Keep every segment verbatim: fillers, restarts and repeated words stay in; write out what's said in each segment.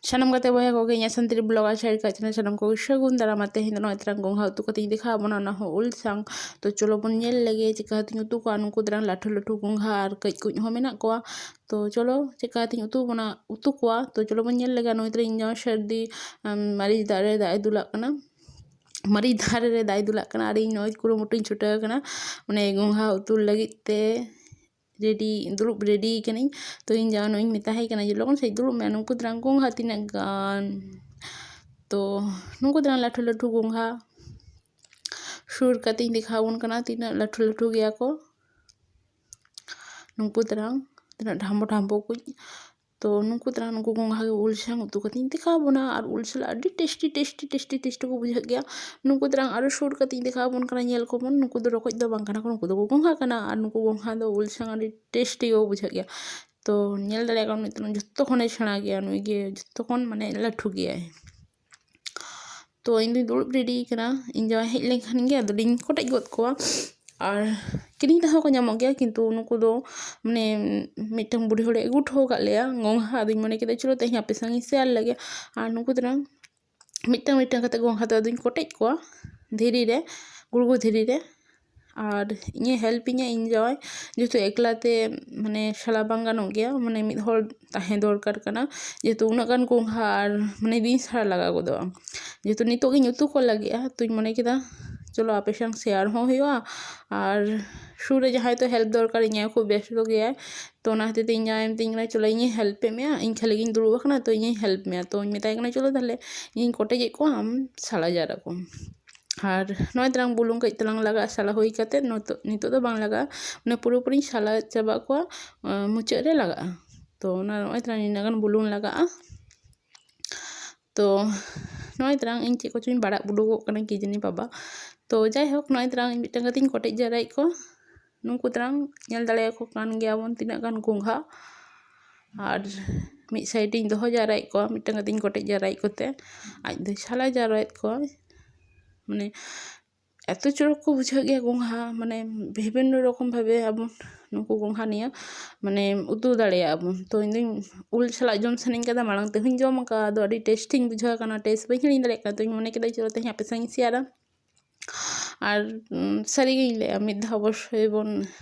ᱥᱟᱱᱟᱢ ᱜᱟᱛᱮ ᱵᱚᱭᱦᱟ ᱠᱚᱜᱮ ᱤᱧᱟᱹᱜ ᱥᱟᱱᱛᱟᱲᱤ blog ᱟᱨ ᱥᱟᱹᱨᱤ ᱠᱟᱛᱷᱟ ᱪᱮᱱᱮᱞ ᱥᱟᱱᱟᱢ ᱠᱚᱜᱮ ᱥᱟᱹᱜᱩᱱ ᱫᱟᱨᱟᱢ ᱟᱛᱮ ᱤᱧ ᱫᱚ ᱱᱚᱜᱼᱚᱭ ᱛᱮᱨᱟᱝ ᱜᱚᱝᱜᱷᱟ ᱩᱛᱩ ᱠᱟᱛᱮᱧ ᱫᱮᱠᱷᱟᱣ ᱟᱵᱚᱱᱟ, ᱚᱱᱟ ᱦᱚᱸ ᱩᱞ ᱥᱟᱝ᱾ ᱛᱚ ᱪᱚᱞᱚ ᱵᱚᱱ ᱧᱮᱞ ᱞᱮᱜᱮ ᱪᱤᱠᱟᱹ ᱠᱟᱛᱮᱧ ᱩᱛᱩ ᱠᱚᱣᱟ ᱱᱩᱠᱩ ᱛᱮᱨᱟᱝ ᱞᱟᱹᱴᱷᱩ ᱞᱟᱹᱴᱷᱩ ᱜᱚᱝᱜᱷᱟ ᱟᱨ ᱠᱟᱹᱡ ᱠᱩᱡ ᱦᱚᱸ ᱢᱮᱱᱟᱜ ᱠᱚᱣᱟ᱾ ᱛᱚ ᱪᱚᱞᱚ ᱪᱤᱠᱟᱹ ᱠᱟᱛᱮᱧ ᱩᱛᱩ ᱵᱚᱱᱟ, ᱩᱛᱩ ᱠᱚᱣᱟ᱾ ᱛᱚ ᱪᱚᱞᱚ ᱵᱚᱱ ᱧᱮᱞ ᱞᱮᱜᱮ᱾ ᱱᱩᱭ ᱛᱮᱨᱟᱝ ᱤᱧ ᱡᱟᱶᱟᱭ ᱥᱟᱹᱨᱫᱤ ᱟᱢ, ᱢᱟᱹᱨᱤᱪ ᱫᱟᱜ ᱨᱮ ᱫᱟᱜ ᱮ ᱫᱩᱞᱟᱜ ᱠᱟᱱᱟ, ᱢᱟᱹᱨᱤᱪ ᱫᱟᱜ ᱨᱮ ᱫᱟᱜ ᱮ ᱫᱩᱞᱟᱜ ᱠᱟᱱᱟ ᱟᱨ ᱤᱧ ᱱᱚᱜᱼᱚᱭ ᱠᱩᱨᱩᱢᱩᱴᱩᱧ ᱪᱷᱩᱴᱟᱹᱣ ᱟᱠᱟᱱᱟ ᱢᱟᱱᱮ ᱜᱚᱝᱜᱷᱟ ᱩᱛᱩ ᱞᱟᱹᱜᱤᱫ ᱛᱮ᱾ ᱨᱮᱰᱤ, ᱫᱩᱲᱩᱵ ᱨᱮᱰᱤ ᱠᱟᱹᱱᱟᱹᱧ᱾ ᱛᱚ ᱤᱧ ᱡᱟᱶᱟᱭ ᱱᱚᱜᱼᱚᱭ ᱤᱧ ᱢᱮᱛᱟᱭ ᱠᱟᱱᱟ ᱡᱮ, "ᱞᱚᱜᱚᱱ ᱥᱟᱺᱦᱤᱡ ᱫᱩᱲᱩᱵ ᱢᱮ, ᱱᱩᱠᱩ ᱛᱮᱨᱟᱝ ᱜᱚᱝᱜᱷᱟ ᱛᱤᱱᱟᱹᱜ ᱜᱟᱱ?" ᱛᱚ ᱱᱩᱠᱩ ᱛᱮᱨᱟᱝ ᱞᱟᱹᱴᱷᱩ ᱞᱟᱹᱴᱷᱩ ᱜᱚᱝᱜᱷᱟ ᱥᱩᱨ ᱠᱟᱛᱮᱧ ᱫᱮᱠᱷᱟᱣ ᱟᱵᱚᱱ ᱠᱟᱱᱟ ᱛᱤᱱᱟᱹᱜ ᱞᱟᱹᱴᱷᱩ ᱞᱟᱹᱴᱷᱩ ᱜᱮᱭᱟ ᱠᱚ᱾ ᱱᱩᱠᱩ ᱛᱮᱨᱟᱝ ᱛᱤᱱᱟᱹᱜ ᱰᱷᱟᱢᱵᱚ ᱰᱷᱟᱢᱵᱚ ᱠᱚ᱾ ᱛᱚ ᱱᱩᱠᱩ ᱛᱮᱨᱟᱝ ᱱᱩᱠᱩ ᱜᱚᱝᱜᱷᱟ ᱜᱮ ᱩᱞ ᱥᱟᱝ ᱩᱛᱩ ᱠᱟᱛᱮᱧ ᱫᱮᱠᱷᱟᱣ ᱟᱵᱚᱱᱟ᱾ ᱟᱨ ᱩᱞ ᱥᱟᱞᱟᱜ ᱟᱹᱰᱤ ᱴᱮᱥᱴᱤ ᱴᱮᱥᱴᱤ ᱴᱮᱥᱴᱤ ᱴᱮᱥᱴᱤ ᱠᱚ ᱵᱩᱡᱷᱟᱹᱜ ᱜᱮᱭᱟ᱾ ᱱᱩᱠᱩ ᱛᱮᱨᱟᱝ ᱟᱨᱚ ᱥᱩᱨ ᱠᱟᱛᱮᱧ ᱫᱮᱠᱷᱟᱣ ᱟᱵᱚᱱ ᱠᱟᱱᱟ, ᱧᱮᱞ ᱠᱚᱵᱚᱱ᱾ ᱱᱩᱠᱩ ᱫᱚ ᱨᱚᱠᱚᱡ ᱫᱚ ᱵᱟᱝ ᱠᱟᱱᱟ ᱠᱚ, ᱱᱩᱠᱩ ᱫᱚᱠᱚ ᱜᱚᱝᱜᱷᱟ ᱠᱟᱱᱟ᱾ ᱟᱨ ᱱᱩᱠᱩ ᱜᱚᱝᱜᱷᱟ ᱫᱚ ᱩᱞ ᱥᱟᱝ ᱟᱹᱰᱤ ᱴᱮᱥᱴᱤ ᱜᱮ ᱵᱩᱡᱷᱟᱹᱜ ᱜᱮᱭᱟ᱾ ᱛᱚ ᱧᱮᱞ ᱫᱟᱲᱮᱭᱟᱜ ᱠᱟᱱᱟ ᱱᱩᱭ ᱛᱮᱨᱟᱝ ᱡᱚᱛᱚ ᱠᱷᱚᱱᱮ ᱥᱮᱬᱟ ᱜᱮᱭᱟ, ᱱᱩᱭ ᱜᱮ ᱡᱚᱛᱚ ᱠᱷᱚᱱ ᱢᱟᱱᱮ ᱞᱟᱹᱴᱷᱩ ᱜᱮᱭᱟᱭ᱾ ᱛᱚ ᱤᱧ ᱫᱚᱧ ᱫᱩᱲᱩᱵ ᱨᱮᱰᱤ ᱠᱟᱱᱟ, ᱤᱧ ᱡᱟᱶᱟᱭ ᱦᱮᱡ ᱞᱮᱱᱠᱷᱟᱱ ᱜᱮ ᱟᱫᱚ ᱞᱤᱧ ᱠᱚᱴᱮᱡ ᱜᱚᱫ ᱠᱚᱣᱟ᱾ ᱟᱨ ᱠᱤᱨᱤᱧ ᱛᱮᱦᱚᱸ ᱠᱚ ᱧᱟᱢᱚᱜ ᱜᱮᱭᱟ, ᱠᱤᱱᱛᱩ ᱱᱩᱠᱩ ᱫᱚ ᱢᱟᱱᱮ ᱢᱤᱫᱴᱟᱝ ᱵᱩᱰᱷᱤ ᱦᱚᱲᱮ ᱟᱹᱜᱩ ᱦᱚᱴᱚ ᱟᱠᱟᱫ ᱞᱮᱭᱟ ᱜᱚᱝᱜᱷᱟ᱾ ᱟᱫᱚᱧ ᱢᱚᱱᱮ ᱠᱮᱫᱟ ᱪᱚᱞᱚ ᱛᱮᱦᱮᱧ ᱟᱯᱮ ᱥᱟᱝ ᱤᱧ ᱥᱮᱭᱟᱨ ᱞᱮᱜᱮ᱾ ᱟᱨ ᱱᱩᱠᱩ ᱛᱮᱨᱟᱝ ᱢᱤᱫᱴᱟᱝ ᱢᱤᱫᱴᱟᱝ ᱠᱟᱛᱮ ᱜᱚᱝᱜᱷᱟ ᱫᱚ ᱟᱫᱚᱧ ᱠᱚᱴᱮᱡ ᱠᱚᱣᱟ ᱫᱷᱤᱨᱤ ᱨᱮ, ᱜᱩᱲᱜᱩ ᱫᱷᱤᱨᱤ ᱨᱮ᱾ ᱟᱨ ᱤᱧᱮ ᱦᱮᱞᱯ ᱤᱧᱟ ᱤᱧ ᱡᱟᱶᱟᱭ, ᱡᱮᱦᱮᱛᱩ ᱮᱠᱞᱟ ᱛᱮ ᱢᱟᱱᱮ ᱥᱟᱞᱟ ᱵᱟᱝ ᱜᱟᱱᱚᱜ ᱜᱮᱭᱟ, ᱢᱟᱱᱮ ᱢᱤᱫ ᱦᱚᱲ ᱛᱟᱦᱮᱸ ᱫᱚᱨᱠᱟᱨ ᱠᱟᱱᱟ᱾ ᱡᱮᱦᱮᱛᱩ ᱩᱱᱟᱹᱜ ᱜᱟᱱ ᱜᱚᱝᱜᱷᱟ ᱟᱨ ᱢᱟᱱᱮ ᱫᱤᱱ ᱥᱟᱨᱟ ᱞᱟᱜᱟᱣ ᱜᱚᱫᱚᱜᱼᱟ᱾ ᱡᱮᱦᱮᱛᱩ ᱱᱤᱛᱚᱜ ᱜᱤᱧ ᱩᱛᱩ ᱠᱚ ᱞᱟᱹᱜᱤᱫᱼᱟ, ᱛᱚᱧ ᱢᱚᱱᱮ ᱠᱮᱫᱟ ᱪᱚᱞᱚ ᱟᱯᱮ ᱥᱟᱝ ᱥᱮᱭᱟᱨ ᱦᱚᱸ ᱦᱩᱭᱩᱜᱼᱟ᱾ ᱟᱨ ᱥᱩᱨ ᱨᱮ ᱡᱟᱦᱟᱸᱭ ᱛᱚ ᱦᱮᱞᱯ ᱫᱚᱨᱠᱟᱨ, ᱤᱧ ᱟᱭᱳ ᱠᱷᱩᱵ ᱵᱮᱥᱛᱚ ᱜᱮᱭᱟᱭ, ᱛᱚ ᱚᱱᱟ ᱠᱷᱟᱹᱛᱤᱨ ᱛᱮ ᱤᱧ ᱡᱟᱶᱟᱭ ᱢᱤᱛᱟᱹᱧ ᱠᱟᱱᱟ ᱪᱚᱞᱚ ᱤᱧᱤᱧ ᱦᱮᱞᱯ ᱮᱫ ᱢᱮᱭᱟ, ᱤᱧ ᱠᱷᱟᱹᱞᱤ ᱜᱤᱧ ᱫᱩᱲᱩᱵ ᱟᱠᱟᱱᱟ, ᱛᱚ ᱤᱧᱤᱧ ᱦᱮᱞᱯ ᱢᱮᱭᱟ᱾ ᱛᱚᱧ ᱢᱮᱛᱟᱭ ᱠᱟᱱᱟ ᱪᱚᱞᱚ ᱛᱟᱦᱚᱞᱮ ᱤᱧᱤᱧ ᱠᱚᱴᱮᱡᱮᱫ ᱠᱚᱣᱟ, ᱟᱢ ᱥᱟᱞᱟ ᱡᱟᱣᱨᱟ ᱠᱚᱢ᱾ ᱟᱨ ᱱᱚᱜᱼᱚᱭ ᱛᱟᱞᱟᱝ ᱵᱩᱞᱩᱝ ᱠᱟᱹᱡ ᱛᱟᱞᱟᱝ ᱞᱟᱜᱟᱜᱼᱟ ᱥᱟᱞᱟ ᱦᱩᱭ ᱠᱟᱛᱮᱫ, ᱱᱤᱛᱚᱜ, ᱱᱤᱛᱚᱜ ᱫᱚ ᱵᱟᱝ ᱞᱟᱜᱟᱜᱼᱟ, ᱢᱟᱱᱮ ᱯᱩᱨᱟᱹᱯᱩᱨᱤᱧ ᱥᱟᱞᱟ ᱪᱟᱵᱟ ᱠᱚᱣᱟ, ᱟᱸ, ᱢᱩᱪᱟᱹᱫ ᱨᱮ ᱞᱟᱜᱟᱜᱼᱟ᱾ ᱛᱚ ᱚᱱᱟ ᱱᱚᱜᱼᱚᱭ ᱛᱟᱞᱟᱝ ᱱᱤᱱᱟᱹᱜ ᱜᱟᱱ ᱵᱩᱞᱩᱝ ᱞᱟᱜᱟᱜᱼᱟ᱾ ᱛᱚ ᱱᱚᱜᱼᱚᱭ ᱛᱟᱞᱟᱝ ᱤᱧ ᱪᱮᱫ ᱠᱚᱪᱚᱧ ᱵᱟᱲᱟᱜ ᱵᱩᱰᱩᱜᱚᱜ ᱠᱟᱱᱟ ᱠᱤ ᱡᱟᱹᱱᱤ ᱵᱟᱵᱟ᱾ ᱛᱚ ᱡᱟᱭᱦᱳᱠ, ᱱᱚᱜᱼᱚᱭ ᱛᱟᱞᱟᱝ ᱤᱧ ᱢᱤᱫᱴᱟᱝ ᱠᱟᱛᱮᱧ ᱠᱚᱴᱮᱡ ᱡᱟᱣᱨᱟᱭᱮᱫ ᱠᱚᱣᱟ᱾ ᱱᱩᱠᱩ ᱛᱟᱞᱟᱝ ᱧᱮᱞ ᱫᱟᱲᱮᱭᱟᱠᱚ ᱠᱟᱱ ᱜᱮᱭᱟᱵᱚᱱ ᱛᱤᱱᱟᱹᱜ ᱜᱟᱱ ᱜᱚᱝᱜᱷᱟ᱾ ᱟᱨ ᱢᱤᱫ ᱥᱟᱭᱤᱰ ᱤᱧ ᱫᱚᱦᱚ ᱡᱟᱣᱨᱟᱭᱮᱫ ᱠᱚᱣᱟ, ᱢᱤᱫᱴᱟᱝ ᱠᱟᱛᱮᱧ ᱠᱚᱴᱮᱡ ᱡᱟᱣᱨᱟᱭᱮᱫ ᱠᱚᱛᱮ ᱟᱡ ᱫᱚᱭ ᱥᱟᱞᱟ ᱡᱟᱣᱨᱟᱭᱮᱫ ᱠᱚᱣᱟ᱾ ᱢᱟᱱᱮ ᱮᱛᱚ ᱪᱚᱨᱚᱠ ᱠᱚ ᱵᱩᱡᱷᱟᱹᱜ ᱜᱮᱭᱟ ᱜᱚᱝᱜᱷᱟ, ᱢᱟᱱᱮ ᱵᱤᱵᱷᱤᱱᱱᱚ ᱨᱚᱠᱚᱢ ᱵᱷᱟᱵᱮ ᱟᱵᱚ ᱱᱩᱠᱩ ᱜᱚᱝᱜᱷᱟ ᱱᱤᱭᱟᱹ ᱢᱟᱱᱮ ᱩᱛᱩ ᱫᱟᱲᱮᱭᱟᱜᱼᱟ ᱵᱚᱱ᱾ ᱛᱚ ᱤᱧ ᱫᱚᱧ ᱩᱞ ᱥᱟᱞᱟᱜ ᱡᱚᱢ ᱥᱟᱱᱟᱧ ᱠᱟᱱᱟ, ᱢᱟᱲᱟᱝ ᱛᱮᱦᱚᱸᱧ ᱡᱚᱢ ᱟᱠᱟᱫᱼᱟ, ᱟᱫᱚ ᱟᱹᱰᱤ ᱴᱮᱥᱴᱤᱧ ᱵᱩᱡᱷᱟᱹᱣ ᱠᱟᱱᱟ, ᱴᱮᱥᱴ ᱵᱟᱹᱧ ᱦᱤᱲᱤᱧ ᱫᱟᱲᱮᱭᱟᱜ ᱠᱟᱱᱟ᱾ ᱛᱚᱧ ᱢᱚᱱᱮ ᱠᱮᱫᱟ ᱪᱚᱞᱚ ᱛᱮᱦᱮᱧ ᱟᱯᱮ ᱥᱟᱶ ᱤᱧ ᱥᱮᱭᱟᱨᱟ᱾ ᱟᱨ ᱩᱢ, ᱥᱟᱹᱨᱤᱜᱤᱧ ᱞᱟᱹᱭᱟ, ᱢᱤᱫ ᱫᱷᱟᱣ ᱚᱵᱚᱥᱥᱳᱭ ᱵᱚᱱ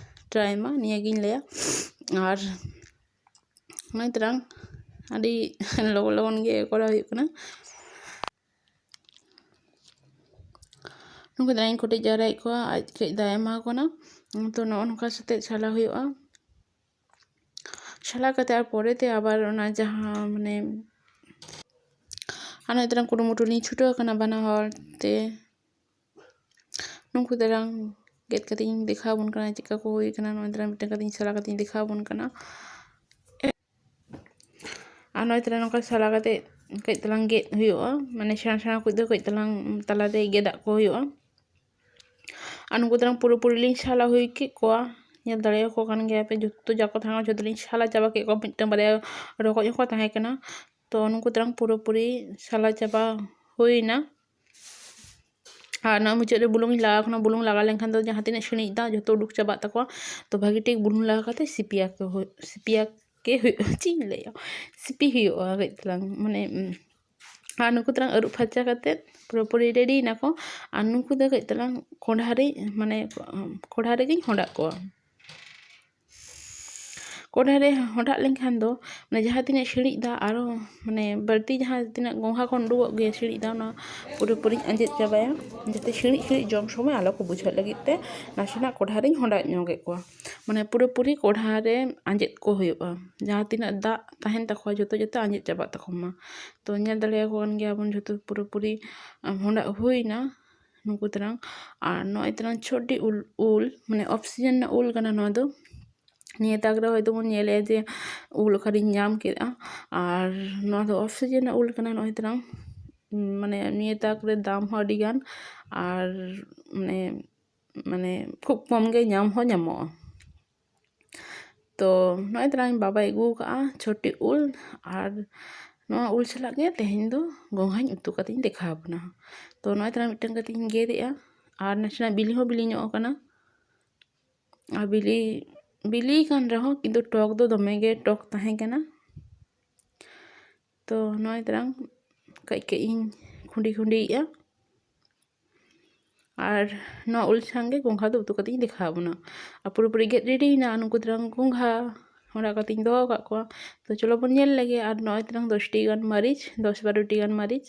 ᱴᱨᱟᱭ ᱢᱟ, ᱱᱤᱭᱟᱹᱜᱤᱧ ᱞᱟᱹᱭᱟ᱾ ᱟᱨ ᱱᱚᱜᱼᱚᱭ ᱛᱟᱨᱟᱝ ᱟᱹᱰᱤ ᱞᱚᱜᱚᱱ ᱞᱚᱜᱚᱱ ᱜᱮ ᱠᱚᱨᱟᱣ ᱦᱩᱭᱩᱜ ᱠᱟᱱᱟ᱾ ᱱᱩᱠᱩ ᱫᱚ ᱤᱧ ᱠᱚᱴᱮᱡ ᱡᱟᱣᱨᱟᱭᱮᱫ ᱠᱚᱣᱟ, ᱟᱡ ᱠᱟᱹᱡ ᱫᱟᱜ ᱮᱢᱟ ᱠᱚ ᱠᱟᱱᱟ᱾ ᱛᱚ ᱱᱚᱜᱼᱚ ᱱᱚᱝᱠᱟ ᱠᱟᱛᱮ ᱪᱷᱟᱞᱟ ᱦᱩᱭᱩᱜᱼᱟ᱾ ᱪᱷᱟᱞᱟ ᱠᱟᱛᱮ ᱟᱨ ᱯᱚᱨᱮᱛᱮ ᱟᱵᱟᱨ ᱚᱱᱟ ᱡᱟᱦᱟᱸ ᱢᱟᱱᱮ ᱟᱨ ᱱᱚᱜᱼᱚᱭ ᱛᱟᱨᱟᱝ ᱠᱩᱨᱩᱢᱩᱴᱩ ᱞᱤᱧ ᱪᱷᱩᱴᱟᱹᱣ ᱟᱠᱟᱱᱟ ᱵᱟᱱᱟ ᱦᱚᱲ ᱛᱮ᱾ ᱱᱩᱠᱩ ᱛᱟᱨᱟᱝ ᱜᱮᱫ ᱠᱟᱛᱮ ᱤᱧ ᱫᱮᱠᱷᱟᱣ ᱟᱵᱚᱱ ᱠᱟᱱᱟ ᱪᱮᱫᱠᱟ ᱠᱚ ᱦᱩᱭ ᱠᱟᱱᱟ᱾ ᱱᱚᱜᱼᱚᱭ ᱛᱟᱨᱟᱝ ᱢᱤᱫᱴᱟᱝ ᱠᱟᱛᱮ ᱤᱧ ᱪᱷᱟᱞᱟ ᱠᱟᱛᱮ ᱤᱧ ᱫᱮᱠᱷᱟᱣ ᱟᱵᱚᱱ ᱠᱟᱱᱟ᱾ ᱟᱨ ᱱᱚᱜᱼᱚᱭ ᱛᱟᱦᱞᱮ ᱱᱚᱝᱠᱟ ᱥᱟᱞᱟ ᱠᱟᱛᱮ ᱠᱟᱹᱡ ᱛᱟᱞᱟᱝ ᱜᱮᱫ ᱦᱩᱭᱩᱜᱼᱟ, ᱢᱟᱱᱮ ᱥᱮᱬᱟ ᱥᱮᱬᱟ ᱠᱚ ᱫᱚ ᱠᱟᱹᱡ ᱛᱟᱞᱟᱝ ᱛᱟᱞᱟᱛᱮ ᱜᱮᱫᱟᱜ ᱠᱚ ᱦᱩᱭᱩᱜᱼᱟ᱾ ᱟᱨ ᱱᱩᱠᱩ ᱛᱟᱞᱟᱝ ᱯᱩᱨᱟᱹᱯᱩᱨᱤ ᱞᱤᱧ ᱥᱟᱞᱟ ᱦᱩᱭ ᱠᱮᱫ ᱠᱚᱣᱟ, ᱧᱮᱞ ᱫᱟᱲᱮᱭᱟᱠᱚ ᱠᱟᱱ ᱜᱮᱭᱟ ᱯᱮ, ᱡᱚᱛᱚ ᱡᱟ ᱠᱚ ᱛᱟᱦᱮᱸ ᱠᱟᱱᱟ ᱡᱚᱛᱚ ᱞᱤᱧ ᱥᱟᱞᱟ ᱪᱟᱵᱟ ᱠᱮᱫ ᱠᱚᱣᱟ᱾ ᱢᱤᱫᱴᱟᱝ ᱵᱟᱨᱭᱟ ᱨᱚᱠᱚᱡ ᱦᱚᱸᱠᱚ ᱛᱟᱦᱮᱸ ᱠᱟᱱᱟ᱾ ᱛᱚ ᱱᱩᱠᱩ ᱛᱟᱞᱟᱝ ᱯᱩᱨᱟᱹᱯᱩᱨᱤ ᱥᱟᱞᱟ ᱪᱟᱵᱟ ᱦᱩᱭᱱᱟ᱾ ᱟᱨ ᱱᱚᱣᱟ ᱢᱩᱪᱟᱹᱫ ᱨᱮ ᱵᱩᱞᱩᱝ ᱤᱧ ᱞᱟᱜᱟᱣ ᱠᱟᱱᱟ᱾ ᱵᱩᱞᱩᱝ ᱞᱟᱜᱟᱣ ᱞᱮᱱᱠᱷᱟᱱ ᱫᱚ ᱡᱟᱦᱟᱸ ᱛᱤᱱᱟᱹᱜ ᱥᱤᱬᱤᱡ ᱫᱟᱜ ᱡᱷᱚᱛᱚ ᱩᱰᱩᱠ ᱪᱟᱵᱟᱜ ᱛᱟᱠᱚᱣᱟ᱾ ᱛᱚ ᱵᱷᱟᱜᱮ ᱴᱷᱤᱠ ᱵᱩᱞᱩᱝ ᱞᱟᱜᱟᱣ ᱠᱟᱛᱮ ᱥᱤᱯᱤᱭᱟᱠᱚ ᱦᱩᱭ-, ᱥᱤᱯᱤᱭᱟᱠᱮ ᱦᱩᱭᱩᱜᱼᱟ, ᱪᱮᱫ ᱤᱧ ᱞᱟᱹᱭᱟ, ᱥᱤᱯᱤ ᱦᱩᱭᱩᱜᱼᱟ ᱠᱟᱹᱡ ᱛᱟᱞᱟᱝ, ᱢᱟᱱᱮ, ᱩᱸ, ᱟᱨ ᱱᱩᱠᱩ ᱛᱟᱞᱟᱝ ᱟᱹᱨᱩᱵ ᱯᱷᱟᱨᱪᱟ ᱠᱟᱛᱮ ᱯᱩᱨᱟᱹᱯᱩᱨᱤ ᱨᱮᱰᱤᱭᱮᱱᱟ ᱠᱚ᱾ ᱟᱨ ᱱᱩᱠᱩ ᱫᱚ ᱠᱟᱹᱡ ᱛᱟᱞᱟᱝ ᱠᱚᱸᱰᱷᱟ ᱨᱮ, ᱢᱟᱱᱮ, ᱠᱚᱸᱰᱷᱟ ᱨᱮᱜᱮᱧ ᱦᱚᱸᱰᱟᱜ ᱠᱚᱣᱟ᱾ ᱠᱚᱲᱦᱟ ᱨᱮ ᱦᱚᱸᱰᱟᱜ ᱞᱮᱱᱠᱷᱟᱱ ᱫᱚ, ᱢᱟᱱᱮ, ᱡᱟᱦᱟᱸ ᱛᱤᱱᱟᱹᱜ ᱥᱤᱬᱤᱡ ᱫᱟᱜ ᱟᱨᱚ, ᱢᱟᱱᱮ, ᱵᱟᱹᱲᱛᱤ ᱡᱟᱦᱟᱸ ᱛᱤᱱᱟᱹᱜ ᱜᱚᱝᱜᱷᱟ ᱠᱷᱚᱱ ᱩᱰᱩᱠᱚᱜ ᱜᱮᱭᱟ ᱥᱤᱬᱤᱡ ᱫᱟᱜ, ᱚᱱᱟ ᱯᱩᱨᱟᱹᱯᱩᱨᱤᱧ ᱟᱸᱡᱮᱫ ᱪᱟᱵᱟᱭᱟ, ᱡᱟᱛᱮ ᱥᱤᱬᱤᱡ ᱥᱤᱬᱤᱡ ᱡᱚᱢ ᱥᱚᱢᱚᱭ ᱟᱞᱚ ᱠᱚ ᱵᱩᱡᱷᱟᱹᱜ ᱞᱟᱹᱜᱤᱫ ᱛᱮ ᱱᱟᱥᱮᱱᱟᱜ ᱠᱚᱲᱦᱟ ᱨᱤᱧ ᱦᱚᱸᱰᱟᱜ ᱧᱚᱜᱮᱫ ᱠᱚᱣᱟ᱾ ᱢᱟᱱᱮ, ᱯᱩᱨᱟᱹᱯᱩᱨᱤ ᱠᱚᱲᱦᱟ ᱨᱮ ᱟᱸᱡᱮᱫ ᱠᱚ ᱦᱩᱭᱩᱜᱼᱟ, ᱡᱟᱦᱟᱸ ᱛᱤᱱᱟᱹᱜ ᱫᱟᱜ ᱛᱟᱦᱮᱱ ᱛᱟᱠᱚᱣᱟ ᱡᱚᱛᱚ ᱡᱚᱛᱚ ᱟᱸᱡᱮᱫ ᱪᱟᱵᱟᱜ ᱛᱟᱠᱚ ᱢᱟ᱾ ᱛᱚ, ᱧᱮᱞ ᱫᱟᱲᱮᱭᱟᱠᱚ ᱠᱟᱱ ᱜᱮᱭᱟᱵᱚᱱ, ᱡᱚᱛᱚ ᱯᱩᱨᱟᱹᱯᱩᱨᱤ ᱦᱚᱸᱰᱟᱜ ᱦᱩᱭᱱᱟ᱾ ᱱᱩᱠᱩ ᱛᱟᱨᱟᱝ᱾ ᱟᱨ ᱱᱚᱜᱼᱚᱭ ᱛᱟᱨᱟᱝ ᱪᱷᱚᱴᱤ ᱩᱞ, ᱩᱞ, ᱢᱟᱱᱮ, ᱚᱯᱷ ᱥᱤᱡᱮᱱ ᱨᱮᱱᱟᱜ ᱩᱞ ᱠᱟᱱᱟ ᱱᱚᱣᱟ ᱫᱚ᱾ ᱱᱤᱭᱟᱹ ᱛᱟᱠ ᱨᱮ ᱦᱚᱭᱛᱳ ᱵᱚᱱ ᱧᱮᱞᱮᱜᱼᱟ ᱡᱮ ᱩᱞ ᱚᱠᱟᱨᱤᱧ ᱧᱟᱢ ᱠᱮᱫᱼᱟ᱾ ᱟᱨ ᱱᱚᱣᱟ ᱫᱚ ᱚᱯᱷ ᱥᱤᱡᱮᱱ ᱨᱮᱱᱟᱜ ᱩᱞ ᱠᱟᱱᱟ ᱱᱚᱜᱼᱚᱭ ᱛᱟᱨᱟᱝ᱾ ᱢᱟᱱᱮ, ᱱᱤᱭᱟᱹ ᱛᱟᱠ ᱨᱮ ᱫᱟᱢ ᱦᱚᱸ ᱟᱹᱰᱤ ᱜᱟᱱ, ᱟᱨ, ᱢᱟᱱᱮ, ᱢᱟᱱᱮ, ᱠᱷᱩᱵ ᱠᱚᱢ ᱜᱮ ᱧᱟᱢ ᱦᱚᱸ ᱧᱟᱢᱚᱜᱼᱟ᱾ ᱛᱚ, ᱱᱚᱜᱼᱚᱭ ᱛᱟᱨᱟᱝ ᱤᱧ ᱵᱟᱵᱟᱭ ᱟᱹᱜᱩ ᱟᱠᱟᱫᱼᱟ ᱪᱷᱚᱴᱤ ᱩᱞ, ᱟᱨ ᱱᱚᱣᱟ ᱩᱞ ᱥᱟᱞᱟᱜ ᱜᱮ ᱛᱮᱦᱮᱧ ᱫᱚ ᱜᱚᱝᱜᱷᱟᱧ ᱩᱛᱩ ᱠᱟᱛᱮᱧ ᱫᱮᱠᱷᱟᱣ ᱟᱵᱚᱱᱟ᱾ ᱛᱚ, ᱱᱚᱜᱼᱚᱭ ᱛᱟᱨᱟᱝ ᱢᱤᱫᱴᱟᱝ ᱠᱟᱛᱮᱧ ᱜᱮᱫᱮᱜᱼᱟ, ᱟᱨ ᱱᱟᱥᱮᱱᱟᱜ ᱵᱤᱞᱤ ᱦᱚᱸ ᱵᱤᱞᱤ ᱧᱚᱜ ᱟᱠᱟᱱᱟ᱾ ᱟᱨ ᱵᱤᱞᱤ ᱵᱤᱞᱤ ᱠᱟᱱ ᱨᱮᱦᱚᱸ ᱠᱤᱱᱛᱩ ᱴᱚᱠ ᱫᱚ ᱫᱚᱢᱮ ᱜᱮ ᱴᱚᱠ ᱛᱟᱦᱮᱸ ᱠᱟᱱᱟ᱾ ᱛᱚ ᱱᱚᱜᱼᱚᱭ ᱛᱟᱨᱟᱝ ᱠᱟᱹᱡ ᱠᱟᱹᱡ ᱤᱧ ᱠᱷᱩᱸᱰᱤ ᱠᱷᱩᱸᱰᱤᱭᱮᱜᱼᱟ᱾ ᱟᱨ ᱱᱚᱣᱟ ᱩᱞ ᱥᱟᱝᱜᱮ ᱜᱚᱝᱜᱷᱟ ᱫᱚ ᱩᱛᱩ ᱠᱟᱛᱮ ᱤᱧ ᱫᱮᱠᱷᱟᱣ ᱵᱚᱱᱟ᱾ ᱟᱨ ᱯᱩᱨᱟᱹᱯᱩᱨᱤ ᱜᱮᱫ ᱨᱮᱰᱤᱭᱮᱱᱟ ᱱᱩᱠᱩ ᱛᱟᱨᱟᱝ ᱜᱚᱝᱜᱷᱟ ᱦᱚᱨᱟ ᱠᱟᱛᱮ ᱤᱧ ᱫᱚᱦᱚ ᱟᱠᱟᱫ ᱠᱚᱣᱟ᱾ ᱛᱚ ᱪᱚᱞᱚ ᱵᱚᱱ ᱧᱮᱞ ᱞᱮᱜᱮ᱾ ᱟᱨ ᱱᱚᱜᱼᱚᱭ ᱛᱟᱨᱟᱝ ᱫᱚᱥ ᱴᱤ ᱜᱟᱱ ᱢᱟᱹᱨᱤᱪ, ᱫᱚᱥ ᱵᱟᱨᱚ ᱴᱤ ᱜᱟᱱ ᱢᱟᱹᱨᱤᱪ᱾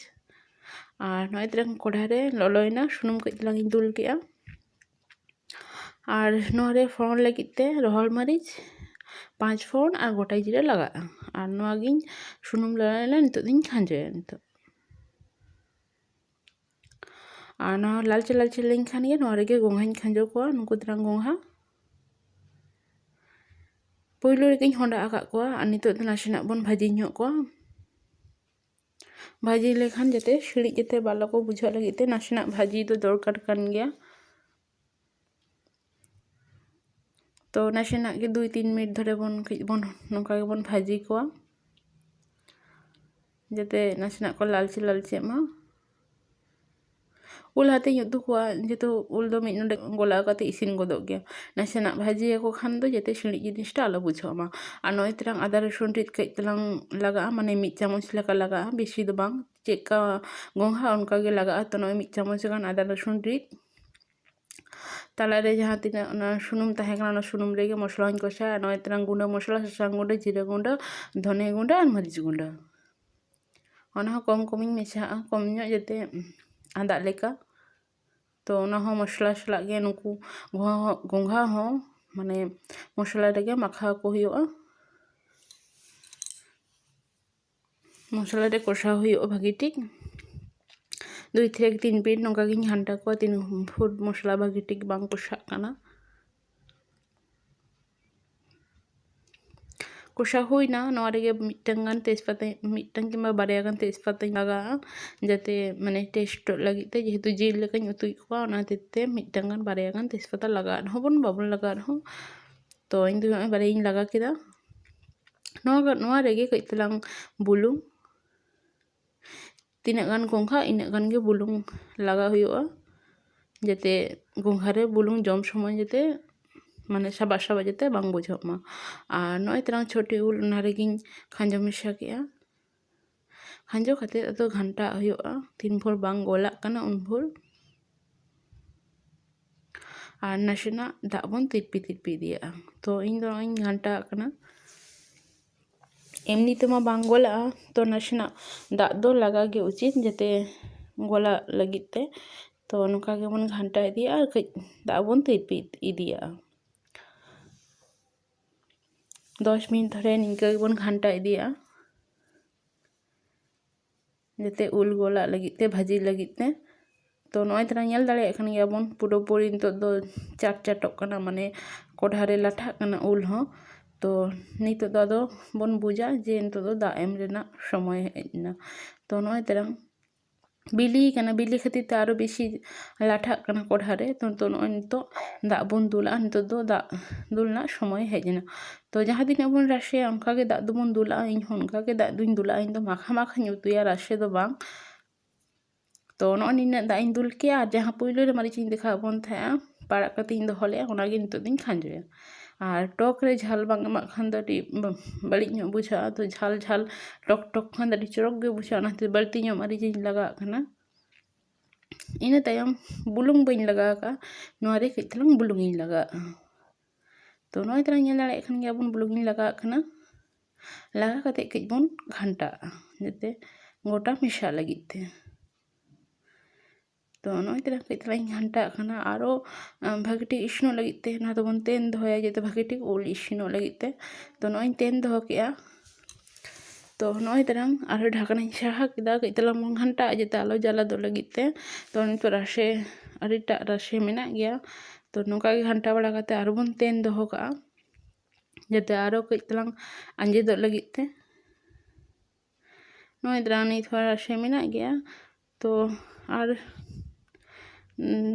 ᱟᱨ ᱱᱚᱜᱼᱚᱭ ᱛᱟᱨᱟᱝ ᱠᱚᱲᱦᱟ ᱨᱮ ᱞᱚᱞᱚᱭᱮᱱᱟ, ᱥᱩᱱᱩᱢ ᱠᱟᱹᱡ ᱛᱟᱞᱟᱝ ᱤᱧ ᱫᱩᱞ ᱠᱮᱜᱼᱟ᱾ ᱟᱨ ᱱᱚᱣᱟ ᱨᱮ ᱯᱷᱚᱲᱚᱱ ᱞᱟᱹᱜᱤᱫ ᱛᱮ ᱨᱚᱦᱚᱲ ᱢᱟᱹᱨᱤᱪ, ᱯᱟᱸᱪ ᱯᱷᱚᱲᱚᱱ ᱟᱨ ᱜᱚᱴᱟ ᱡᱤᱨᱟᱹ ᱞᱟᱜᱟᱜᱼᱟ᱾ ᱟᱨ ᱱᱚᱣᱟ ᱜᱤᱧ ᱥᱩᱱᱩᱢ ᱞᱚᱞᱚᱭᱮᱱᱟ, ᱱᱤᱛᱚᱜ ᱫᱚᱧ ᱠᱷᱟᱸᱡᱚᱭᱟ ᱱᱤᱛᱚᱜ᱾ ᱟᱨ ᱱᱚᱣᱟ ᱞᱟᱞᱪᱮ ᱞᱟᱞᱪᱮ ᱞᱮᱱᱠᱷᱟᱱ ᱜᱮ ᱱᱚᱣᱟ ᱨᱮᱜᱮ ᱜᱚᱝᱜᱷᱟᱧ ᱠᱷᱟᱸᱡᱚ ᱠᱚᱣᱟ, ᱱᱩᱠᱩ ᱛᱟᱨᱟᱝ ᱜᱚᱝᱜᱷᱟ᱾ ᱯᱳᱭᱞᱳ ᱨᱮᱜᱮᱧ ᱦᱚᱸᱰᱟ ᱟᱠᱟᱫ ᱠᱚᱣᱟ ᱟᱨ ᱱᱤᱛᱚᱜ ᱫᱚ ᱱᱟᱥᱮᱱᱟᱜ ᱵᱚᱱ ᱵᱷᱟᱹᱡᱤ ᱧᱚᱜ ᱠᱚᱣᱟ᱾ ᱵᱷᱟᱹᱡᱤ ᱞᱮᱠᱷᱟᱱ ᱡᱟᱛᱮ ᱥᱤᱲᱤᱡ ᱡᱟᱛᱮ ᱵᱟᱞᱚ ᱠᱚ ᱵᱩᱡᱷᱟᱹᱜ ᱞᱟᱹᱜᱤᱫ ᱛᱮ ᱱᱟᱥᱮᱱᱟᱜ ᱵᱷᱟᱹᱡᱤ ᱫᱚ ᱫᱚᱨᱠᱟᱨ ᱠᱟᱱ ᱜᱮᱭᱟ᱾ ᱛᱚ ᱱᱟᱥᱮᱱᱟᱜ ᱜᱮ ᱫᱩᱭ ᱛᱤᱱ ᱢᱤᱱᱤᱴ ᱫᱷᱚᱨᱮ ᱵᱚᱱ ᱠᱟᱹᱡ ᱵᱚᱱ ᱱᱚᱝᱠᱟ ᱜᱮᱵᱚᱱ ᱵᱷᱟᱹᱡᱤ ᱠᱚᱣᱟ, ᱡᱟᱛᱮ ᱱᱟᱥᱮᱱᱟᱜ ᱠᱚ ᱞᱟᱞᱪᱮ ᱞᱟᱞᱪᱮᱜ ᱢᱟ᱾ ᱩᱞ ᱦᱟᱛᱮᱧ ᱩᱛᱩ ᱠᱚᱣᱟ, ᱡᱮᱦᱮᱛᱩ ᱩᱞ ᱫᱚ ᱢᱤᱫ ᱱᱚᱰᱮᱠ ᱜᱚᱞᱟᱣ ᱠᱟᱛᱮ ᱤᱥᱤᱱ ᱜᱚᱫᱚᱜ ᱜᱮᱭᱟ᱾ ᱱᱟᱥᱮᱱᱟᱜ ᱵᱷᱟᱹᱡᱤᱭᱟᱠᱚ ᱠᱷᱟᱱ ᱫᱚ ᱡᱟᱛᱮ ᱥᱤᱲᱤᱡ ᱡᱤᱱᱤᱥᱴᱟ ᱟᱞᱚ ᱵᱩᱡᱷᱟᱹᱜ ᱢᱟ᱾ ᱟᱨ ᱱᱚᱜᱼᱚᱭ ᱛᱟᱨᱟᱝ ᱟᱫᱟ ᱨᱟᱹᱥᱩᱱ ᱨᱤᱫ ᱠᱟᱹᱡ ᱛᱟᱞᱟᱝ ᱞᱟᱜᱟᱜᱼᱟ, ᱢᱟᱱᱮ ᱢᱤᱫ ᱪᱟᱢᱚᱪ ᱞᱮᱠᱟ ᱞᱟᱜᱟᱜᱼᱟ, ᱵᱮᱥᱤ ᱫᱚ ᱵᱟᱝ, ᱪᱮᱫᱠᱟ ᱜᱚᱝᱜᱷᱟ ᱚᱱᱠᱟ ᱜᱮ ᱞᱟᱜᱟᱜᱼᱟ᱾ ᱛᱚ ᱱᱚᱜᱼᱚᱭ ᱢᱤᱫ ᱪᱟᱢᱚᱪ ᱜᱟᱱ ᱟᱫᱟ ᱨᱟᱹᱥᱩᱱ ᱨᱤᱫ, ᱛᱟᱞᱟᱨᱮ ᱡᱟᱦᱟᱸ ᱛᱤᱱᱟᱹᱜ ᱚᱱᱟ ᱥᱩᱱᱩᱢ ᱛᱟᱦᱮᱸ ᱠᱟᱱᱟ, ᱚᱱᱟ ᱥᱩᱱᱩᱢ ᱨᱮᱜᱮ ᱢᱚᱥᱞᱟᱧ ᱠᱚᱥᱟᱭᱟ᱾ ᱱᱚᱜᱼᱚᱭ ᱛᱟᱨᱟᱝ ᱜᱩᱸᱰᱟᱹ ᱢᱚᱥᱞᱟ, ᱥᱟᱥᱟᱝ ᱜᱩᱸᱰᱟᱹ, ᱡᱤᱨᱟᱹ ᱜᱩᱸᱰᱟᱹ, ᱫᱷᱚᱱᱮ ᱜᱩᱸᱰᱟᱹ ᱟᱨ ᱢᱟᱹᱨᱤᱪ ᱜᱩᱸᱰᱟᱹ, ᱚᱱᱟ ᱦᱚᱸ ᱠᱚᱢ ᱠᱚᱢᱤᱧ ᱢᱮᱥᱟᱣᱟᱜᱼᱟ, ᱠᱚᱢ ᱧᱚᱜ ᱡᱟᱛᱮ ᱟᱸᱫᱟᱜ ᱞᱮᱠᱟ᱾ ᱛᱚ ᱚᱱᱟ ᱦᱚᱸ ᱢᱚᱥᱞᱟ ᱥᱟᱞᱟᱜ ᱜᱮ ᱱᱩᱠᱩ ᱜᱚᱝᱜᱷᱟ ᱦᱚᱸ, ᱜᱚᱝᱜᱷᱟ ᱦᱚᱸ ᱢᱟᱱᱮ ᱢᱚᱥᱞᱟ ᱨᱮᱜᱮ ᱢᱟᱠᱷᱟᱣ ᱠᱚ ᱦᱩᱭᱩᱜᱼᱟ᱾ ᱢᱚᱥᱞᱟ ᱨᱮ ᱠᱚᱥᱟᱣ ᱦᱩᱭᱩᱜᱼᱟ ᱵᱷᱟᱹᱜᱤ ᱴᱷᱤᱠ᱾ ᱫᱩᱭ ᱛᱷᱮᱠᱮ ᱛᱤᱱ ᱯᱤᱴ ᱱᱚᱝᱠᱟ ᱜᱤᱧ ᱜᱷᱟᱱᱴᱟ ᱠᱚᱣᱟ, ᱛᱤᱱ ᱯᱷᱩᱴ ᱢᱚᱥᱞᱟ ᱵᱷᱟᱹᱜᱤ ᱴᱷᱤᱠ ᱵᱟᱝ ᱠᱚᱥᱟᱜ ᱠᱟᱱᱟ᱾ ᱠᱚᱥᱟᱣ ᱦᱩᱭᱱᱟ, ᱱᱚᱣᱟ ᱨᱮᱜᱮ ᱢᱤᱫᱴᱟᱝ ᱜᱟᱱ ᱛᱮᱡᱽᱯᱟᱛᱟ, ᱢᱤᱫᱴᱟᱝ ᱠᱤᱝᱵᱟ ᱵᱟᱨᱭᱟ ᱜᱟᱱ ᱛᱮᱡᱽᱯᱟᱛᱟᱧ ᱞᱟᱜᱟᱣᱟ, ᱡᱟᱛᱮ ᱢᱟᱱᱮ ᱴᱮᱥᱴᱚᱜ ᱞᱟᱹᱜᱤᱫ ᱛᱮ, ᱡᱮᱦᱮᱛᱩ ᱡᱤᱞ ᱞᱮᱠᱟᱧ ᱩᱛᱩᱭᱮᱫ ᱠᱚᱣᱟ, ᱚᱱᱟ ᱦᱚᱛᱮᱡ ᱛᱮ ᱢᱤᱫᱴᱟᱝ ᱜᱟᱱ ᱵᱟᱨᱭᱟ ᱜᱟᱱ ᱛᱮᱡᱽᱯᱟᱛᱟ ᱞᱟᱜᱟᱣ ᱨᱮᱦᱚᱸ ᱵᱚᱱ, ᱵᱟᱵᱚᱱ ᱞᱟᱜᱟᱣ ᱨᱮᱦᱚᱸ᱾ ᱛᱚ ᱤᱧ ᱫᱚ ᱱᱚᱜᱼᱚᱭ ᱵᱟᱨᱭᱟᱧ ᱞᱟᱜᱟᱣ ᱠᱮᱫᱟ᱾ ᱱᱚᱣᱟ, ᱱᱚᱣᱟ ᱨᱮᱜᱮ ᱠᱟᱹᱡ ᱛᱟᱞᱟᱝ ᱵᱩᱞᱩᱝ, ᱛᱤᱱᱟᱹᱜ ᱜᱟᱱ ᱜᱚᱝᱜᱷᱟ ᱤᱱᱟᱹᱜ ᱜᱟᱱ ᱜᱮ ᱵᱩᱞᱩᱝ ᱞᱟᱜᱟᱣ ᱦᱩᱭᱩᱜᱼᱟ᱾ ᱡᱟᱛᱮ ᱜᱚᱸᱜᱷᱟ ᱨᱮ ᱵᱩᱞᱩᱝ ᱡᱚᱢ ᱥᱚᱢᱚᱭ ᱡᱟᱛᱮ ᱢᱟᱱᱮ ᱥᱟᱵᱟᱜ ᱥᱟᱵᱟᱜ ᱡᱟᱛᱮ ᱵᱟᱝ ᱵᱩᱡᱷᱟᱹᱜ ᱢᱟ᱾ ᱟᱨ ᱱᱚᱜᱼᱚᱭ ᱛᱟᱨᱟᱝ ᱪᱷᱚᱴᱤ ᱩᱞ ᱚᱱᱟ ᱨᱮᱜᱮᱧ ᱠᱷᱟᱸᱡᱚ ᱢᱮᱥᱟ ᱠᱮᱜᱼᱟ᱾ ᱠᱷᱟᱸᱡᱚ ᱠᱟᱛᱮ ᱟᱫᱚ ᱜᱷᱟᱱᱴᱟᱣᱟᱜ ᱦᱩᱭᱩᱜᱼᱟ, ᱛᱤᱱ ᱵᱷᱳᱨ ᱵᱟᱝ ᱜᱚᱞᱟᱜ ᱠᱟᱱᱟ ᱩᱱ ᱵᱷᱳᱨ᱾ ᱟᱨ ᱱᱟᱥᱮᱱᱟᱜ ᱫᱟᱜ ᱵᱚᱱ ᱛᱤᱨᱯᱤ ᱛᱤᱨᱯᱤ ᱤᱫᱤᱭᱟᱜᱼᱟ᱾ ᱛᱚ ᱤᱧ ᱫᱚ ᱱᱚᱜᱼᱚᱭ ᱤᱧ ᱜᱷᱟᱱᱴᱟ ᱟᱜ ᱠᱟᱱᱟ᱾ ᱮᱢᱱᱤ ᱛᱮᱢᱟ ᱵᱟᱝ ᱜᱚᱞᱟᱜᱼᱟ, ᱛᱚ ᱱᱟᱥᱮᱱᱟᱜ ᱫᱟᱜ ᱫᱚ ᱞᱟᱜᱟᱣ ᱜᱮ ᱩᱪᱤᱛ ᱡᱟᱛᱮ ᱜᱚᱞᱟᱜ ᱞᱟᱹᱜᱤᱫ ᱛᱮ᱾ ᱛᱚ ᱱᱚᱝᱠᱟ ᱜᱮᱵᱚᱱ ᱜᱷᱟᱱᱴᱟ ᱤᱫᱤᱭᱟᱜᱼᱟ ᱟᱨ ᱠᱟᱹᱡ ᱫᱟᱜ ᱵᱚᱱ ᱛᱤᱨᱯᱤ ᱤᱫᱤᱭᱟᱜᱼᱟ᱾ ᱫᱚᱥ ᱢᱤᱱᱤᱴ ᱫᱷᱚᱨᱮ ᱱᱤᱝᱠᱟᱹ ᱜᱮᱵᱚᱱ ᱜᱷᱟᱱᱴᱟ ᱤᱫᱤᱭᱟᱜᱼᱟ᱾ ᱡᱟᱛᱮ ᱩᱞ ᱜᱚᱞᱟᱜ ᱞᱟᱹᱜᱤᱫ ᱛᱮ, ᱵᱷᱟᱹᱡᱤ ᱞᱟᱹᱜᱤᱫ ᱛᱮ᱾ ᱛᱚ ᱱᱚᱜᱼᱚᱭ ᱛᱟᱨᱟ ᱧᱮᱞ ᱫᱟᱲᱮᱭᱟᱜ ᱠᱟᱱ ᱜᱮᱭᱟᱵᱚᱱ, ᱯᱩᱨᱟᱹᱯᱩᱨᱤ ᱱᱤᱛᱚᱜ ᱫᱚ ᱪᱟᱴ ᱪᱟᱴᱚᱜ ᱠᱟᱱᱟ, ᱢᱟᱱᱮ ᱠᱚᱰᱷᱟ ᱨᱮ ᱞᱟᱴᱷᱟᱜ ᱠᱟᱱᱟ ᱩᱞ ᱦᱚᱸ᱾ ᱛᱚ ᱱᱤᱛᱚᱜ ᱫᱚ ᱟᱫᱚ ᱵᱚᱱ ᱵᱩᱡᱟ ᱡᱮ ᱱᱤᱛᱚᱜ ᱫᱚ ᱫᱟᱜ ᱮᱢ ᱨᱮᱱᱟᱜ ᱥᱚᱢᱚᱭ ᱦᱮᱡ ᱮᱱᱟ᱾ ᱛᱚ ᱱᱚᱜᱼᱚᱭ ᱛᱟᱨᱟ ᱵᱤᱞᱤ ᱠᱟᱱᱟ, ᱵᱤᱞᱤ ᱠᱷᱟᱹᱛᱤᱨ ᱛᱮ ᱟᱨᱚ ᱵᱮᱥᱤ ᱞᱟᱴᱷᱟᱜ ᱠᱟᱱᱟ ᱠᱚᱲᱦᱟ ᱨᱮ᱾ ᱛᱚ ᱱᱤᱛᱚᱜ ᱱᱚᱜᱼᱚᱭ ᱱᱤᱛᱚᱜ ᱫᱟᱜ ᱵᱚᱱ ᱫᱩᱞᱟᱜᱼᱟ, ᱱᱤᱛᱚᱜ ᱫᱚ ᱫᱟᱜ ᱫᱩᱞ ᱨᱮᱱᱟᱜ ᱥᱚᱢᱚᱭ ᱦᱮᱡ ᱮᱱᱟ᱾ ᱛᱚ ᱡᱟᱦᱟᱸ ᱛᱤᱱᱟᱹᱜ ᱵᱚᱱ ᱨᱟᱥᱮᱭᱟ ᱚᱱᱠᱟ ᱜᱮ ᱫᱟᱜ ᱫᱚᱵᱚᱱ ᱫᱩᱞᱟᱜᱼᱟ, ᱤᱧ ᱦᱚᱸ ᱚᱱᱠᱟ ᱜᱮ ᱫᱟᱜ ᱫᱩᱧ ᱫᱩᱞᱟᱜᱼᱟ᱾ ᱤᱧ ᱫᱚ ᱢᱟᱠᱷᱟ ᱢᱟᱠᱷᱟᱧ ᱩᱛᱩᱭᱟ, ᱨᱟᱥᱮ ᱫᱚ ᱵᱟᱝ᱾ ᱛᱚ ᱱᱚᱜᱼᱚᱭ ᱱᱤᱱᱟᱹᱜ ᱫᱟᱜ ᱤᱧ ᱫᱩᱞ ᱠᱮᱜᱼᱟ, ᱟᱨ ᱡᱟᱦᱟᱸ ᱯᱩᱭᱞᱩ ᱨᱮ ᱢᱟᱹᱨᱤᱪ ᱤᱧ ᱫᱮᱠᱷᱟᱣ ᱵᱚᱱ ᱛᱟᱦᱮᱸᱜᱼᱟ, ᱯᱟᱲᱟᱜ ᱠᱟᱛᱮ ᱤᱧ ᱫᱚᱦᱚ ᱞᱮᱜᱼᱟ, ᱚᱱᱟᱜᱮ ᱱᱤᱛᱚᱜ ᱫᱚᱧ ᱠᱷᱟᱸᱡᱚᱭᱟ᱾ ᱟᱨ ᱴᱚᱠ ᱨᱮ ᱡᱷᱟᱞ ᱵᱟᱝ ᱮᱢᱟᱜ ᱠᱷᱟᱱ ᱫᱚ ᱟᱹᱰᱤ ᱵᱟ-, ᱵᱟᱹᱲᱤᱡ ᱧᱚᱜ ᱵᱩᱡᱷᱟᱹᱜᱼᱟ᱾ ᱛᱚ ᱡᱷᱟᱞ ᱡᱷᱟᱞ ᱴᱚᱠ ᱴᱚᱠ ᱠᱷᱟᱱ ᱫᱚ ᱟᱹᱰᱤ ᱪᱚᱨᱚᱠ ᱜᱮ ᱵᱩᱡᱷᱟᱹᱜᱼᱟ, ᱚᱱᱟᱛᱮ ᱵᱟᱹᱲᱛᱤ ᱧᱚᱜ ᱢᱟᱹᱨᱤᱪ ᱤᱧ ᱞᱟᱜᱟᱣᱟᱜ ᱠᱟᱱᱟ᱾ ᱤᱱᱟᱹ ᱛᱟᱭᱚᱢ ᱵᱩᱞᱩᱝ ᱵᱟᱹᱧ ᱞᱟᱜᱟᱣ ᱟᱠᱟᱫᱼᱟ, ᱱᱚᱣᱟ ᱨᱮ ᱠᱟᱹᱡ ᱛᱟᱞᱟᱝ ᱵᱩᱞᱩᱝ ᱤᱧ ᱞᱟᱜᱟᱣᱟᱜᱼᱟ᱾ ᱛᱚ ᱱᱚᱜᱼᱚᱭ ᱛᱟᱞᱟᱝ ᱧᱮᱞ ᱫᱟᱲᱮᱭᱟᱜ ᱠᱟᱱ ᱜᱮᱭᱟᱵᱚᱱ, ᱵᱩᱞᱩᱝ ᱤᱧ ᱞᱟᱜᱟᱣᱟᱜ ᱠᱟᱱᱟ᱾ ᱞᱟᱜᱟᱣ ᱠᱟᱛᱮ ᱠᱟᱹᱡ ᱵᱚᱱ ᱜᱷᱟᱱᱴᱟᱜᱼᱟ, ᱡᱟᱛᱮ ᱜᱚᱴᱟ ᱢᱮᱥᱟᱜ ᱞᱟᱹᱜᱤᱫ ᱛᱮ᱾ ᱛᱚ ᱱᱚᱜᱼᱚᱭ ᱛᱟᱞᱟᱝ ᱠᱟᱹᱡ ᱛᱟᱞᱟᱝ ᱤᱧ ᱜᱷᱟᱱᱴᱟᱜ ᱠᱟᱱᱟ᱾ ᱟᱨᱚ, ᱟᱸ, ᱵᱷᱟᱹᱜᱤ ᱴᱷᱤᱠ ᱤᱥᱤᱱᱚᱜ ᱞᱟᱹᱜᱤᱫ ᱛᱮ ᱱᱚᱣᱟ ᱫᱚᱵᱚᱱ ᱛᱮᱱ ᱫᱚᱦᱚᱭᱟ, ᱡᱟᱛᱮ ᱵᱷᱟᱹᱜᱤ ᱴᱷᱤᱠ ᱩᱞ ᱤᱥᱤᱱᱚᱜ ᱞᱟᱹᱜᱤᱫ ᱛᱮ᱾ ᱛᱚ ᱱᱚᱜᱼᱚᱭ ᱤᱧ ᱛᱮᱱ ᱫᱚᱦᱚ ᱠᱮᱜᱼᱟ᱾ ᱛᱚ ᱱᱚᱜᱼᱚᱭ ᱛᱟᱞᱟᱝ ᱟᱨᱦᱚᱸ ᱰᱷᱟᱠᱱᱟᱧ ᱥᱟᱦᱟ ᱠᱮᱫᱟ, ᱠᱟᱹᱡ ᱛᱟᱞᱟᱝ ᱵᱚᱱ ᱜᱷᱟᱱᱴᱟᱜᱼᱟ, ᱡᱟᱛᱮ ᱟᱞᱚ ᱡᱟᱞᱟᱫᱚᱜ ᱞᱟᱹᱜᱤᱫ ᱛᱮ᱾ ᱛᱚ ᱱᱤᱛᱚᱜ ᱨᱟᱥᱮ ᱟᱹᱰᱤᱴᱟᱜ ᱨᱟᱥᱮ ᱢᱮᱱᱟᱜ ᱜᱮᱭᱟ᱾ ᱛᱚ ᱱᱚᱝᱠᱟ ᱜᱮ ᱜᱷᱟᱱᱴᱟ ᱵᱟᱲᱟ ᱠᱟᱛᱮ ᱟᱨᱚ ᱵᱚᱱ ᱛᱮᱱ ᱫᱚᱦᱚ ᱠᱟᱜᱼᱟ, ᱡᱟᱛᱮ ᱟᱨᱚ ᱠᱟᱹᱡ ᱛᱟᱞᱟᱝ ᱟᱸᱡᱮᱫᱚᱜ ᱞᱟᱹᱜᱤᱫ ᱛᱮ᱾ ᱱᱚᱜᱼᱚᱭ ᱛᱟᱞᱟᱝ ᱱᱤᱛ ᱦᱚᱸ ᱨᱟᱥᱮ ᱢᱮᱱᱟᱜ ᱜᱮᱭᱟ᱾ ᱛᱚ ᱟᱨ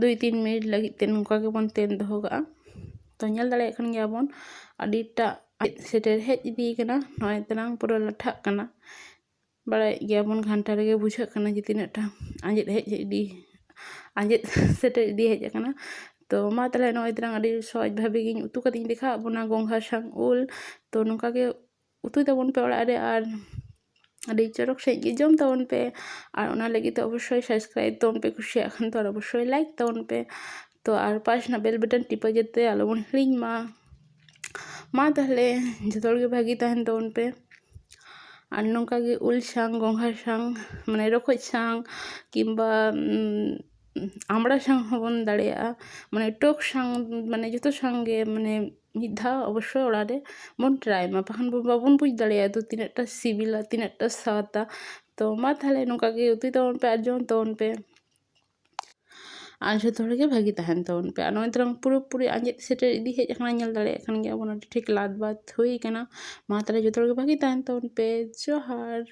ᱫᱩᱭ ᱛᱤᱱ ᱢᱤᱱᱤᱴ ᱞᱟᱹᱜᱤᱫ ᱛᱮ ᱱᱚᱝᱠᱟ ᱜᱮᱵᱚᱱ ᱛᱮᱱ ᱫᱚᱦᱚ ᱠᱟᱜᱼᱟ᱾ ᱛᱚ ᱧᱮᱞ ᱫᱟᱲᱮᱭᱟᱜ ᱠᱟᱱ ᱜᱮᱭᱟᱵᱚᱱ, ᱟᱹᱰᱤᱴᱟᱜ ᱟᱸᱡᱮᱫ ᱥᱮᱴᱮᱨ ᱦᱮᱡ ᱤᱫᱤ ᱠᱟᱱᱟ᱾ ᱱᱚᱜᱼᱚᱭ ᱛᱟᱞᱟᱝ ᱯᱩᱨᱟᱹ ᱞᱟᱴᱷᱟᱜ ᱠᱟᱱᱟ᱾ ᱵᱟᱲᱟᱭᱮᱫ ᱜᱮᱭᱟᱵᱚᱱ, ᱜᱷᱟᱱᱴᱟ ᱨᱮᱜᱮ ᱵᱩᱡᱷᱟᱹᱜ ᱠᱟᱱᱟ ᱡᱮ ᱛᱤᱱᱟᱹᱜ ᱴᱟ ᱟᱸᱡᱮᱫ ᱦᱮᱡ ᱤᱫᱤ ᱟᱸᱡᱮᱫ ᱥᱮᱴᱮᱨ ᱤᱫᱤ ᱦᱮᱡ ᱟᱠᱟᱱᱟ᱾ ᱛᱚ ᱢᱟ ᱛᱟᱦᱚᱞᱮ ᱱᱚᱜᱼᱚᱭ ᱛᱟᱞᱟᱝ ᱟᱹᱰᱤ ᱥᱚᱦᱚᱡᱽ ᱵᱷᱟᱵᱮ ᱜᱤᱧ ᱩᱛᱩ ᱠᱟᱛᱮᱧ ᱫᱮᱠᱷᱟᱣᱟᱫ ᱵᱚᱱᱟ ᱜᱚᱝᱜᱷᱟ ᱥᱟᱝ ᱩᱞ᱾ ᱛᱚ ᱱᱚᱝᱠᱟ ᱜᱮ ᱩᱛᱩᱭ ᱛᱟᱵᱚᱱ ᱯᱮ ᱚᱲᱟᱜ ᱨᱮ, ᱟᱨ ᱟᱹᱰᱤ ᱪᱚᱨᱚᱠ ᱥᱟᱺᱦᱤᱡ ᱜᱮ ᱡᱚᱢ ᱛᱟᱵᱚᱱ ᱯᱮ᱾ ᱟᱨ ᱚᱱᱟ ᱞᱟᱹᱜᱤᱫ ᱛᱮ ᱚᱵᱚᱥᱥᱳᱭ subscribe ᱛᱟᱵᱚᱱ ᱯᱮ, ᱠᱩᱥᱤᱭᱟᱜ ᱠᱷᱟᱱ ᱛᱚ ᱟᱨ ᱚᱵᱚᱥᱥᱳᱭ like ᱛᱟᱵᱚᱱ ᱯᱮ᱾ ᱛᱚ ᱟᱨ ᱯᱟᱥ ᱨᱮᱱᱟᱜ bell button ᱴᱤᱯᱟᱹ ᱡᱟᱛᱮ ᱟᱞᱚᱵᱚᱱ ᱦᱤᱲᱤᱧ ᱢᱟ᱾ ᱢᱟ ᱛᱟᱦᱚᱞᱮ ᱡᱚᱛᱚ ᱦᱚᱲ ᱜᱮ ᱵᱷᱟᱹᱜᱤ ᱛᱟᱦᱮᱱ ᱛᱟᱵᱚᱱ ᱯᱮ᱾ ᱟᱨ ᱱᱚᱝᱠᱟ ᱜᱮ ᱩᱞ ᱥᱟᱝ, ᱜᱚᱝᱜᱷᱟ ᱥᱟᱝ, ᱢᱟᱱᱮ ᱨᱚᱠᱚᱡ ᱥᱟᱝ, ᱠᱤᱝᱵᱟ ᱩᱢ, ᱟᱢᱲᱟ ᱥᱟᱝ ᱦᱚᱸᱵᱚᱱ ᱫᱟᱲᱮᱭᱟᱜᱼᱟ᱾ ᱢᱟᱱᱮ ᱴᱚᱠ ᱥᱟᱝ, ᱢᱟᱱᱮ ᱡᱚᱛᱚ ᱥᱟᱝ ᱜᱮ ᱢᱟᱱᱮ ᱢᱤᱫ ᱫᱷᱟᱣ ᱚᱵᱚᱥᱥᱳᱭ ᱚᱲᱟᱜ ᱨᱮ ᱵᱚᱱ try ᱢᱟ, ᱵᱟᱠᱷᱟᱱ ᱵᱚ ᱵᱟᱵᱚᱱ ᱵᱩᱡᱽ ᱫᱟᱲᱮᱭᱟᱜᱼᱟ ᱛᱚ ᱛᱤᱱᱟᱹᱜ ᱴᱟ ᱥᱤᱵᱤᱞᱟ, ᱛᱤᱱᱟᱹᱜ ᱴᱟ ᱥᱟᱫᱟ᱾ ᱛᱚ ᱢᱟ ᱛᱟᱦᱚᱞᱮ ᱱᱚᱝᱠᱟ ᱜᱮ ᱩᱛᱩᱭ ᱛᱟᱵᱚᱱ ᱯᱮ ᱟᱨ ᱡᱚᱢ ᱛᱟᱵᱚᱱ ᱯᱮ᱾ ᱟᱨ ᱡᱚᱛᱚ ᱦᱚᱲ ᱜᱮ ᱵᱷᱟᱹᱜᱤ ᱛᱟᱦᱮᱱ ᱛᱟᱵᱚᱱ ᱯᱮ᱾ ᱟᱨ ᱱᱚᱜᱼᱚᱭ ᱛᱟᱞᱟᱝ ᱯᱩᱨᱟᱹᱯᱩᱨᱤ ᱟᱸᱡᱮᱫ ᱥᱮᱴᱮᱨ ᱤᱫᱤ ᱦᱮᱡ ᱟᱠᱟᱱᱟ, ᱧᱮᱞ ᱫᱟᱲᱮᱭᱟᱜ ᱠᱟᱱ ᱜᱮᱭᱟ ᱵᱚᱱ, ᱟᱹᱰᱤ ᱴᱷᱤᱠ ᱞᱟᱫ ᱵᱟᱫ ᱦᱩᱭ ᱟᱠᱟᱱᱟ᱾ ᱢᱟ ᱛᱟᱦᱚᱞᱮ ᱡᱚᱛᱚ ᱦᱚᱲ ᱜᱮ ᱵᱷᱟᱹᱜᱤ ᱛᱟᱦᱮᱱ ᱛᱟᱵᱚᱱ ᱯᱮ᱾ ᱡᱚᱦᱟᱨ᱾